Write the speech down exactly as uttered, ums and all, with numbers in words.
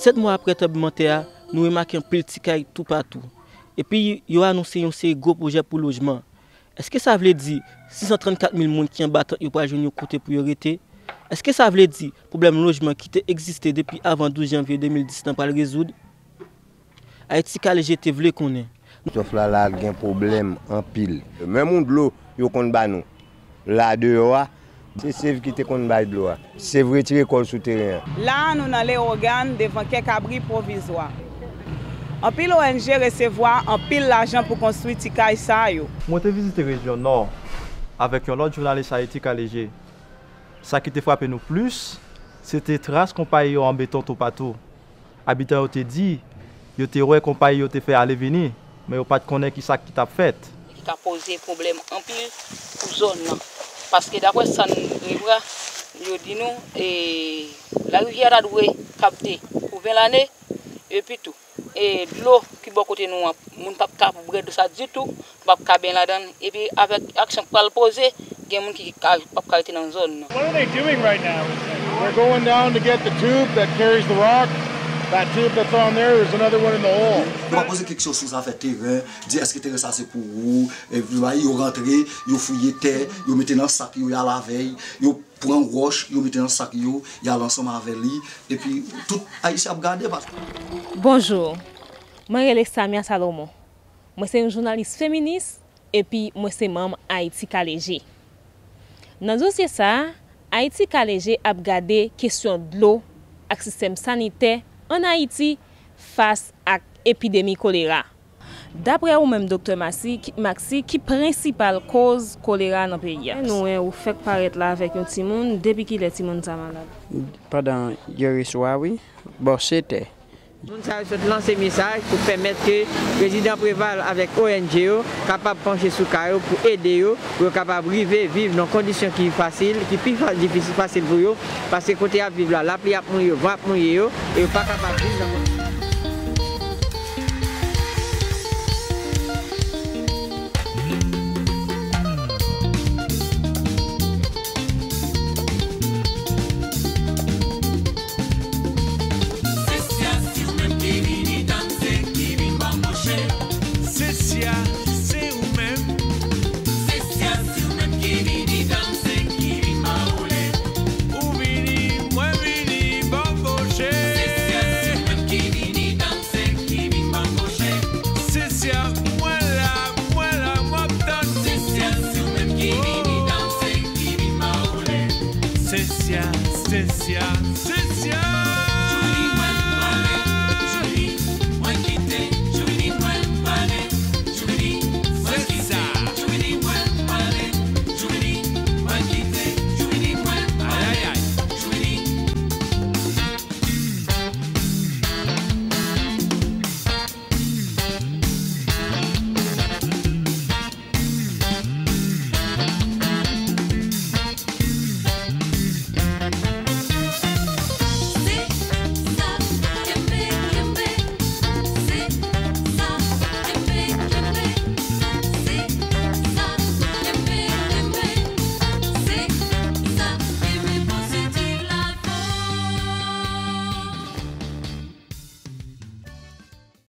Disèt mwa apre tranblemanntè a, nou remake anpil ti kay toupatou. Epi, yo anonse yon seri gwo pwojè pou lojman. Èske sa vle di sis san trannkat mil moun ki anba tant yo pral jwenn yon kote pou yo rete? Èske sa vle di pwoblèm lojman ki te egziste depi avan douz janvye de mil dis lan pral rezoud? Ayiti Ka Leje te vle konnen. Sof la, la gen pwoblèm anpil. Menm yon dlo yo konn ba nou la deyò a, se Sev ki te konn bay dlo a. Sev retire kò l sou teren an. La a, nou nan Leyogàn, devan kèk abri pwovizwa. Anpil O N G resevwa anpil lajan pou konstwi ti kay sa yo. Mwen te vizite rejyon Nò avèk yon lòt jounalis Ayiti Ka Leje. Sa ki te frape nou plis, se te tras konpayi yo an beton toupatou. Abitan yo te di, yo te wè konpayi yo te fè ale vini, men yo pa t konnen ki sa ki t ap fèt. Ki ka poze pwoblèm anpil pou zòn nan. Paske daprè sa n revwa, yo di nou, e, larivyè a ta dwe kapte pou ven lane, epi tou, e, dlo ki bò kote nou an, moun p ap ka bwè dlo sa ditou, p ap ka benyen ladan l. Epi avèk aksyon k pral poze, gen moun ki ka, p ap ka rete nan zòn nan. What are they doing right now? They're going down to get the tube that carries the rock. That tube that's on there, there's another one in the hole. Nou pa poze keksyon sou zafè teren, di èske teren sa se pou ou, e, yo rantre, yo fouye tè, yo mete nan sak yo, y al avè l, yo pran wòch, yo mete nan sak yo, y al ansanm avè li, epi tout Ayisyen ap gade, paske Bonjou, mwen rele Samia Salomon. Mwen se yon jounalis feminis epi mwen se manm Ayiti Ka Leje. Nan dosye sa a, Ayiti Ka Leje ap gade kesyon dlo ak sistèm sanitè ann Ayiti fas ak epidemi kolera. Daprè ou menm, Doktè Maxi, ki, Maxi, ki prensipal koz kolera nan peyi a? Nou wè ou fèk parèt la avèk yon timoun. Depi kilè timoun sa malad? Pandan yè swa, wi. Bò sèt è. Moun sa yo sot lanse mesaj pou pèmèt ke Prezidan Preval avèk O N G yo kapab panche sou ka yo pou ede yo, pou yo kapab rive viv nan kondisyon ki fasil, ki pi fa-, difisil, fasil pou yo, paske kote y ap viv la, lapli ap mouye yo, van ap mouye yo, e yo pa kapab viv nan kondisyon. Se sya, se ou menm ki vini danse, ki vin banboche. Se sya, se ou menm. Se sya, se ou menm ki vini danse, ki vin mawoule. Ou vini, mwen vini banboche. Se sya, se ou menm ki vini danse, ki vin banboche. Se sya, mwen la, mwen la, m ap tann. Se sya, se ou menm ki vini danse, ki vin mawoule. Se sya, se sya, se